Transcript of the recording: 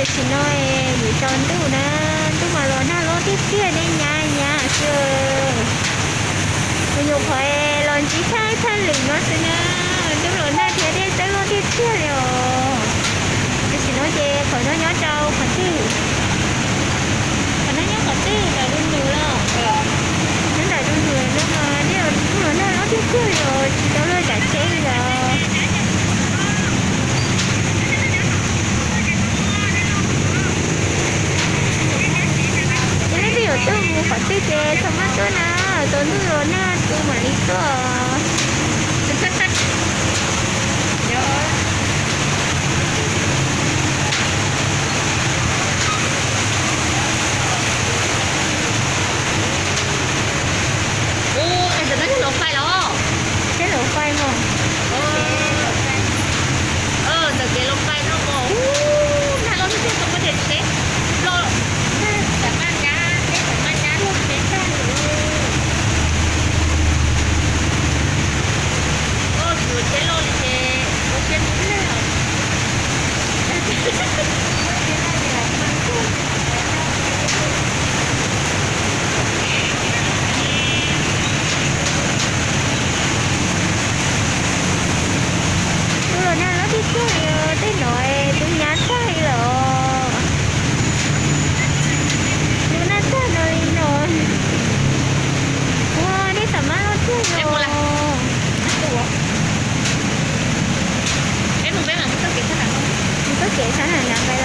Tam sim no yim tsaus ntuj na, ntuj mas los nag loj tiag tiag, dej nyab nyab xwb. Kuv nyuam qhuav los ntsib thaj thaj lwm no xwb na, ntuj los nag thiab dej txawb loj tiag tiag li os. Tam sim no ces qhov no nyob rau qhov twg? Qhov no nyob qhov twg, ntawm du nws los? Nyob ntawm du nws no mas dej los nag loj tiag tiag li os, tsis tau luag kav tsheb li os. Ces leej twg yuav tuaj mus qhov twg ces txhob maj tuaj na, tsaus ntuj los nag tu mam li tuaj. Ub, es ntawm no yog Luas Fais los? Seb Luas Fais mog. Ntawm kev Luas Fais no mog. Ub, nag loj tiag tiag, tau muaj tias tsheb loj, nag xam maj nyab, tsheb xam maj nyab luag tsheb tag li. Ub, tsis yuav tsheb loj li ces ua siab ntev. Ntuj los nag loj tiag tiag li, tej no twb nyab tag li lawm. Ntuj nag tag no li no. Ua, dej xam maj loj tiag li os. Mus txoj kev sab nram nrad pais.